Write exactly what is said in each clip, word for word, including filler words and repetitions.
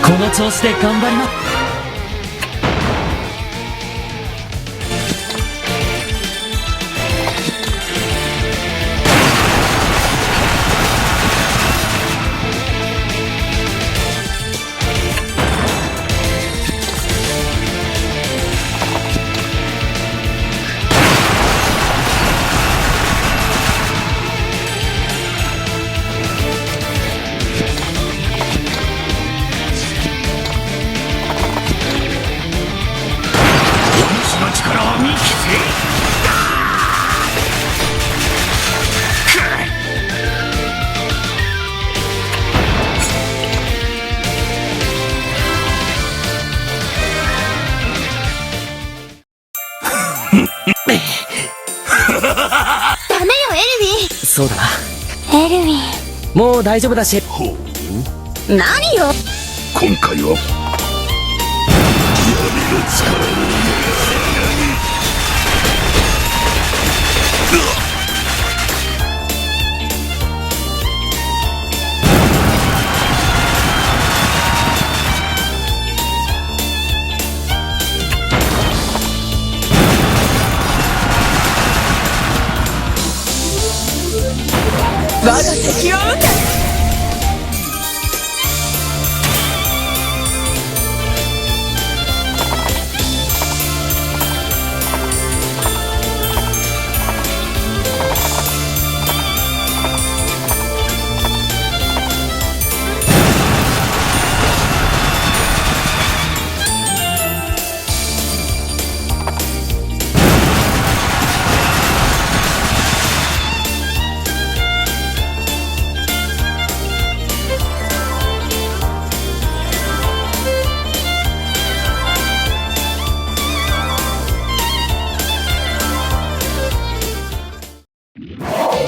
この調子で頑張ります。お主の力は見せて。ダメよ、エルウィン。そうだな。エルウィン。もう大丈夫だし。ほう。何よ。今回は、闇の力を。我が敵を討て。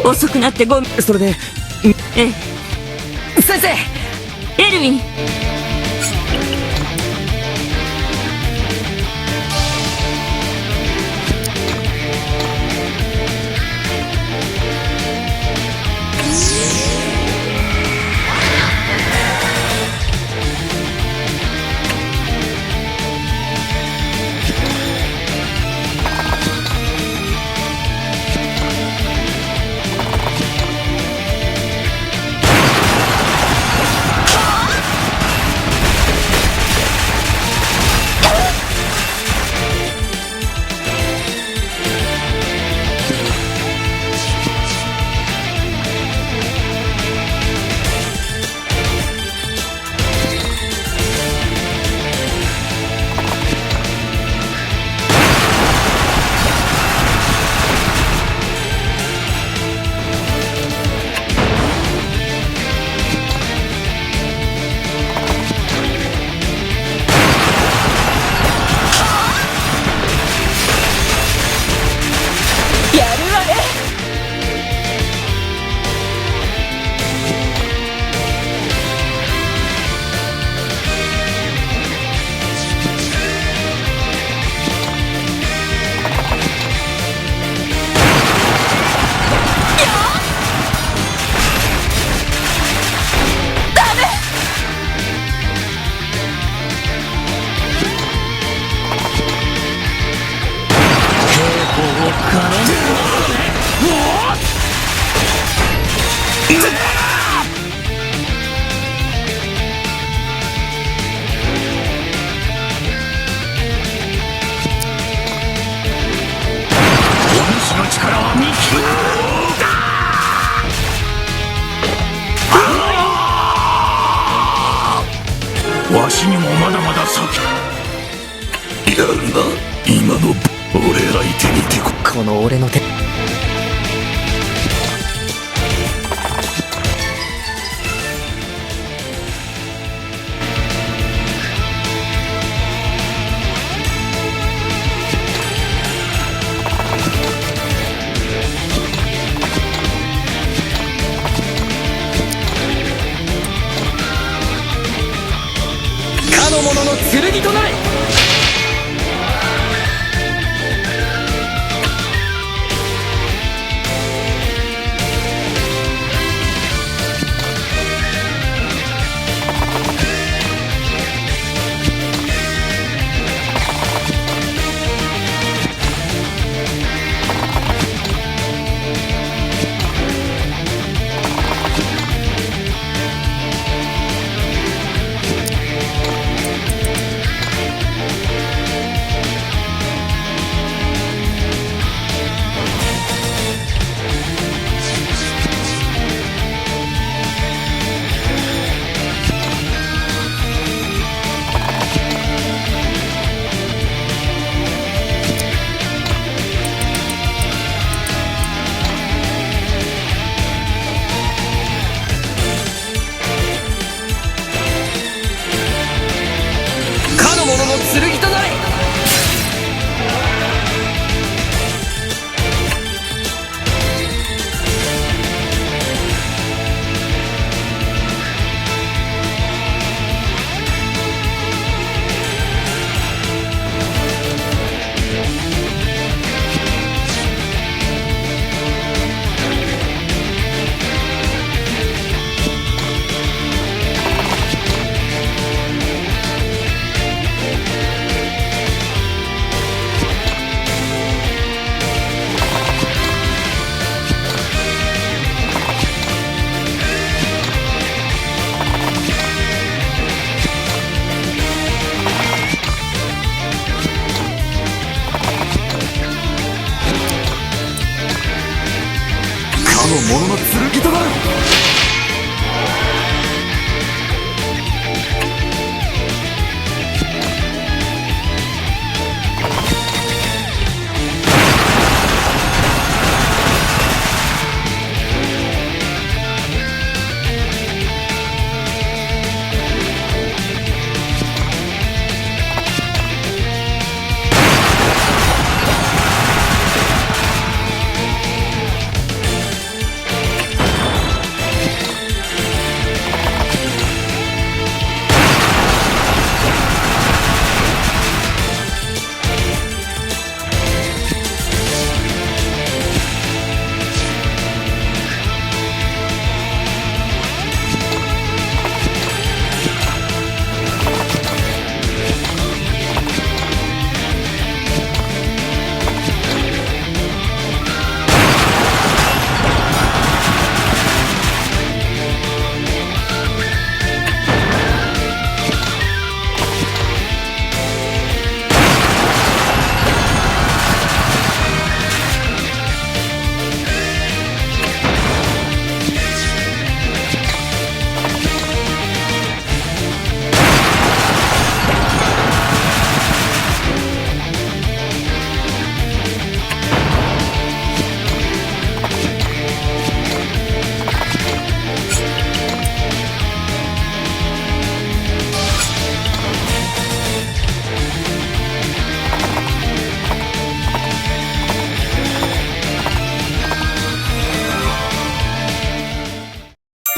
遅くなってごめん。それで、ええ。先生！エルウィン。やるわね。お主の力は見極めるんだ。わしにもまだまだ先。やるな、今の。俺相手に手こ、この俺の手。かの者の剣となれ。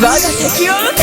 我が敵を討て。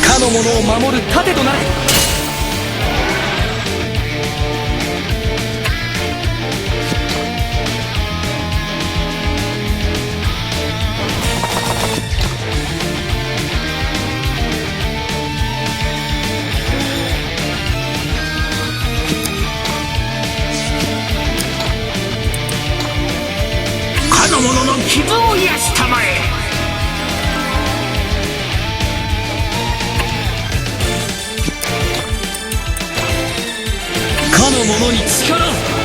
かの者を守る盾となれ。かの者の傷を癒したまえ。かの者に力を。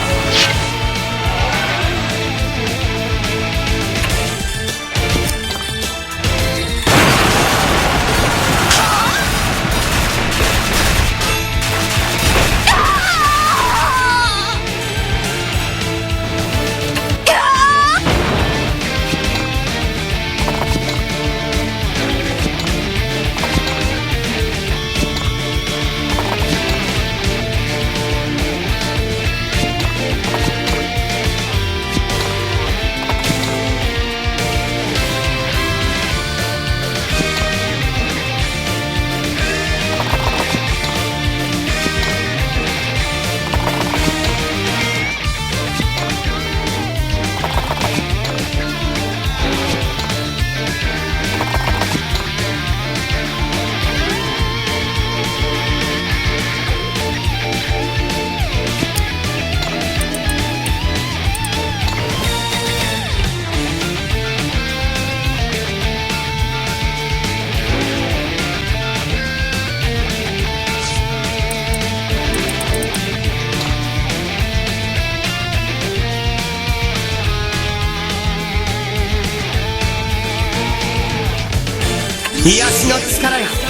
癒しの力よ。